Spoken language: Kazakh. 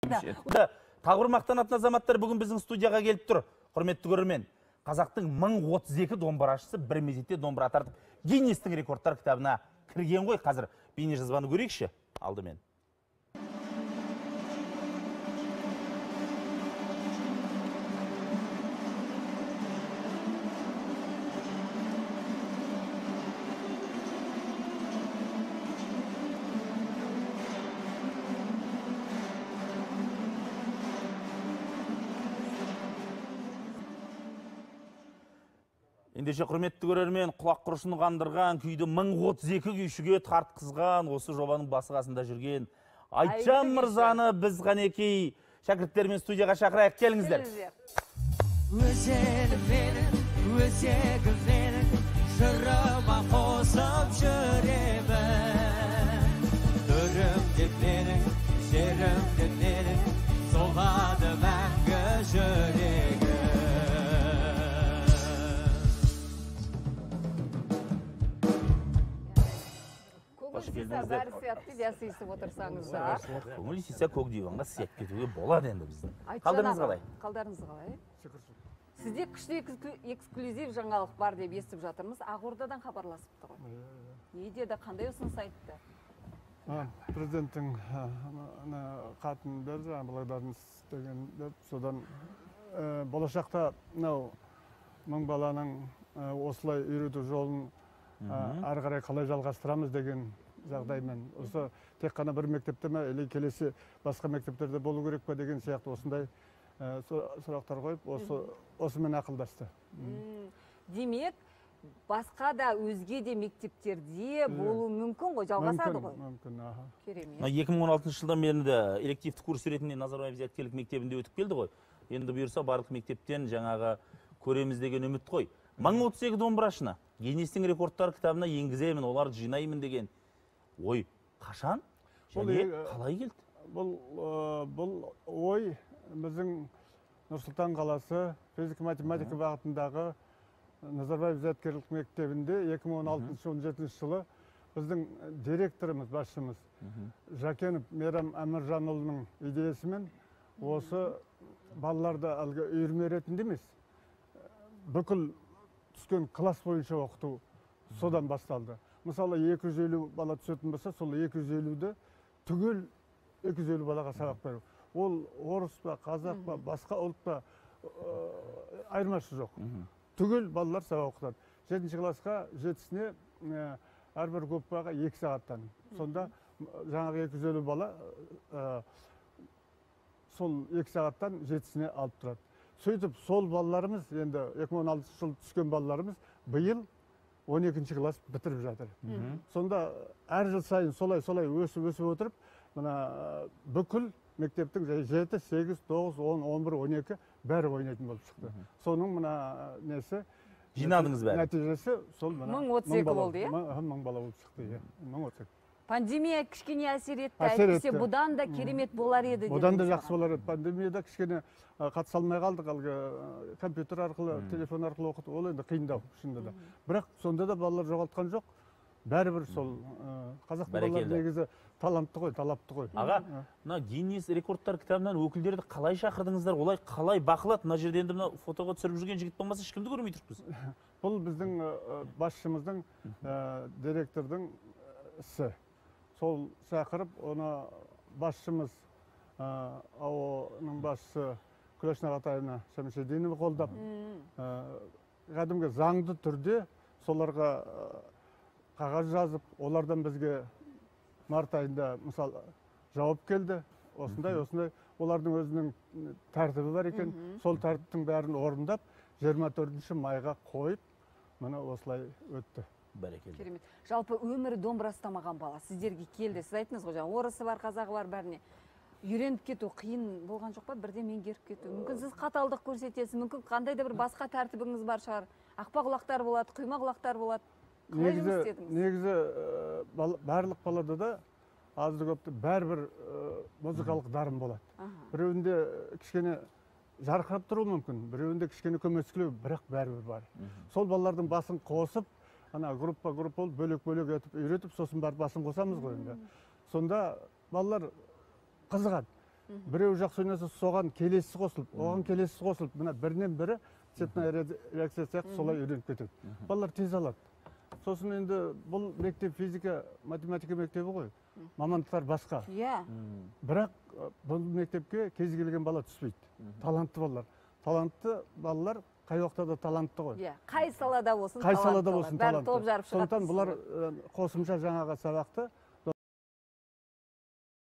Тағы бір мақтанатын азаматтар бүгін біздің студияға келіп тұр. Құрметті көрермен, қазақтың 1032 домбырашысы бір мезетте домбыра тартып, Гиннестің рекордтар кітабына кірген ғой. Қазір бейнежазбаны көрейікші алдымен. Ендеше, құрметті көрермен, құлақ құрышын қандырған күйді 1032 күйшіге тартқызған осы жобаның басы қасында жүрген Айтжан мырзаны біз қанекей шәкірттермен студияға шақырайық. Келіңіздер. Өзенім менің, өзегім менің, жырыма қосып жүремін. Төрім де менің, жерім де менің, соғады мәңгі жүрегім. Бәрі сияқты де сыйысып отырсаңыздар. Көңіл сыйса көк диванға сыйып кетуге болады енді біздің. Қалдарыңыз қалай? Қалдарыңыз қалай? Сізде күшті эксклюзив жаңалық бар деп естіп жатырмыз. Ақордадан хабарласыпты ғой. Не деді, қандай ұсыныс айтты? Президенттің хатын берді, благодарность деген деп, содан болашақта мынау 1000 баланың осылай үйрету жолын ары қарай қалай жалғастырамыз деген жағдаймен, осы тек қана бір мектепте ме, или келесі басқа мектептерде болу керек пе деген сияқты осындай сұрақтар қойып, осымен ақылдасты. Демек, басқа да өзге де мектептерде болуы мүмкін ғой, жалғасады ғой? Мүмкін, аха. Керемет. 2016 жылдан бері элективті курс ретінде Назарбаев зияткерлік мектебінде өтіп келді ғой. Енді бұйырса барлық мектептен жаңағы көреміз деген үміт қой. 1032 домбырашыны Гиннестің рекордтар кітабына енгіземін, оларды жинаймын деген ой қашан және қалай келді? Бұл ой біздің Нұр-Сұлтан қаласы физика математика бағытындағы Назарбаев зияткерлік мектебінде 2016-17 жылы біздің директорымыз, басшымыз Жакенов Мейрам Әміржанұлының идеясымен осы балаларды әлгі үйірме ретінде емес, бүкіл түскен класс бойынша оқыту содан басталды. Мысалы, 250 бала түсетін болса, сол 250-ді түгел 250 балаға сабақ беру. Ол орыс па, қазақ па, басқа ұлт па, айырмашылық жоқ. Түгел балалар сабақ оқытады. 7 классқа 7-сіне әрбір группаға 2 сағаттан. Сонда жаңағы 250 бала сол 2 сағаттан 7-сіне алып тұрады. Сөйтіп сол балаларымыз, енді 2016 жыл түскен балаларымыз биыл 12 класс бітіріп жатыр. Сонда әр жыл сайын солай-солай өсіп-өсіп отырып, мына бүкіл мектептің 7, 8, 9, 10, 11, 12 бәрі ойнайтын болып шықты. Соның мына несі жинадыңыз бәрі. Нәтижесі сол мына 1032 болды, иә? 1000 бала болып шықты, иә. 1032. Пандемия кішкене әсер етті, әйтпесе бұдан да керемет болар еді. Бұдан да жақсы болар еді. Пандемияда кішкене қатыса алмай қалдық, әлгі компьютер арқылы, телефон арқылы оқыту, ол енді қиындау шынында да. Бірақ сонда да балалар жоғалтқан жоқ. Бәрібір сол қазақ балалары негізі талантты ғой, талапты ғой. Аға, мына Гиннес рекордтар кітабынан өкілдерді қалай шақырдыңыздар? Олай қалай бақылады? Мына жерде енді мына фотоға түсіріп жүрген жігіт болмаса ешкімді көрмей тұрмыз. Бұл біздің басшымыздың, директордың ісі. Сол шақырып, оны басшымыз, АО-ның басшысы Күләш Нағатаевна Шәмшидинова қолдап, кәдімгі заңды түрде соларға қағаз жазып, олардан бізге март айында мысалы жауап келді. Осындай, осындай, олардың өзінің тәртібі бар екен. Сол тәртіптің бәрін орындап, 24 майға қойып, мына осылай өтті. Бәрекелді. Керемет. Жалпы өмірі домбыра ұстамаған бала сіздерге келді. Сіз айттыңыз ғой, жаңа орысы бар, қазағы бар, бәріне. Үйреніп кету қиын болған жоқ па? Бірден меңгеріп кету. Мүмкін сіз қаталдық көрсетесіз, мүмкін қандай да бір басқа тәртібіңіз бар шығар. Ақпа құлақтар болады, құйма құлақтар болады. Қалай жұмыс істедіңіз? Негізі барлық балада да азды көпті бәрібір музыкалық дарын болады. Біреуінде кішкене жарқырап тұруы мүмкін, біреуінде кішкене көмескілеу, бірақ бәрібір бар. Сол балалардың басын қосып, ана группа-группа болып бөлек-бөлек етіп үйретіп, сосын барып басын қосамыз ғой енді. Сонда балалар қызығады. Біреу жақсы ойнаса, соған келесі қосылып, оған келесі қосылып, мына бірінен бірі цепная реакция сияқты солай үйреніп кетеді. Балалар тез алады. Сосын енді бұл мектеп физика, математика мектебі ғой. Мамандықтар басқа. Иә. Бірақ бұл мектепке кез келген бала түспейді. Талантты балалар. Талантты балалар қай уақытта да талантты ғой. Иә, қай салада болсын. Қай салада болсын талантты. Сондықтан бұлар қосымша жаңағы сабақты